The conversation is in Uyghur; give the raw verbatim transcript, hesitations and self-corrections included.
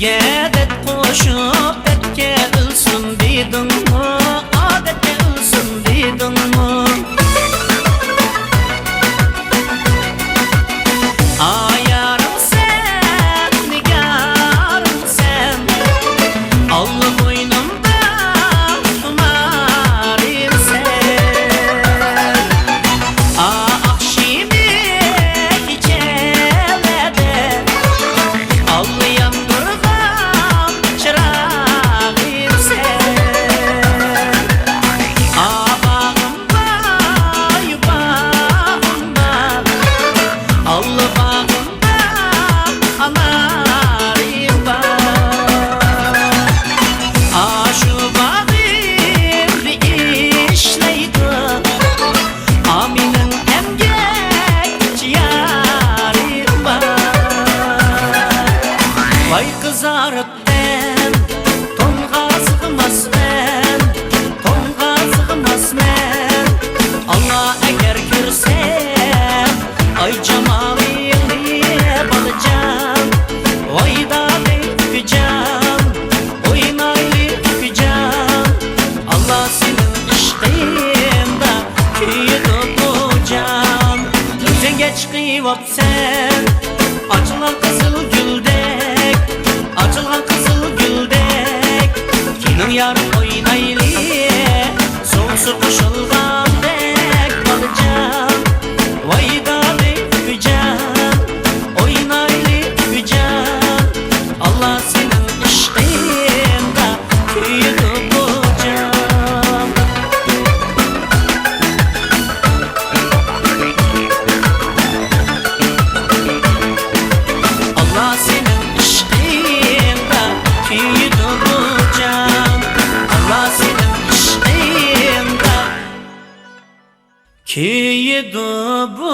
گەدەت قوشۇپ دەردكە ئۆلسۇن دېدىڭمۇ، ئادەتكە ئۆلسۇن دېدىڭمۇ؟ ئايارىم سەن، نىگارىم سەن، ئاللا قوينۇمدا خۇمارىم سەن. ئا، ئاخشىمى كېچىلەردە ئاللا ياندۇرغان چىراغىم سەن. ئا، باغىم باي، باغىم بار، ئاللا باغىمدا ئانارىم بار. ئاشۇ باغىمنى ئىشلەيدۇ، ئا، مېنىڭ ئەمگەكچى يارىم بار. ۋاي قىزارىپ مەن، توڭغا سىغماسمەن، توڭغا سىغماسمەن. ئاللا ئەگەر كۆرسە، ئاي جامالىڭنى بالىجان. ۋاي دادەي ئۇكىجان، ئوينايلى ئۇكىجان. ئاللا سېنىڭ ئىشقىڭدا كۆيىدۇ بۇ جان. ئۆزۈڭگە چىقىۋاپ سەن ئاچىلغان قىزىل گۈلدەك، ئاچىلغان قىزىل گۈلدەك. كېلىڭ يار ئوينايلى، سوڭسى قوشۇلغاندەك بالىجان. ۋاي دادەي ئۇكىجان، ئوينايلى ئۇكىجان. ئاللا سېنىڭ ئىشقىڭدا كۆيىدۇ بۇ جان. ئاللا سېنىڭ ئىشقىڭدا كۆيىدۇ بۇ جان. ئاللا سېنىڭ ئىشقىڭدا كۆيىدۇ بۇ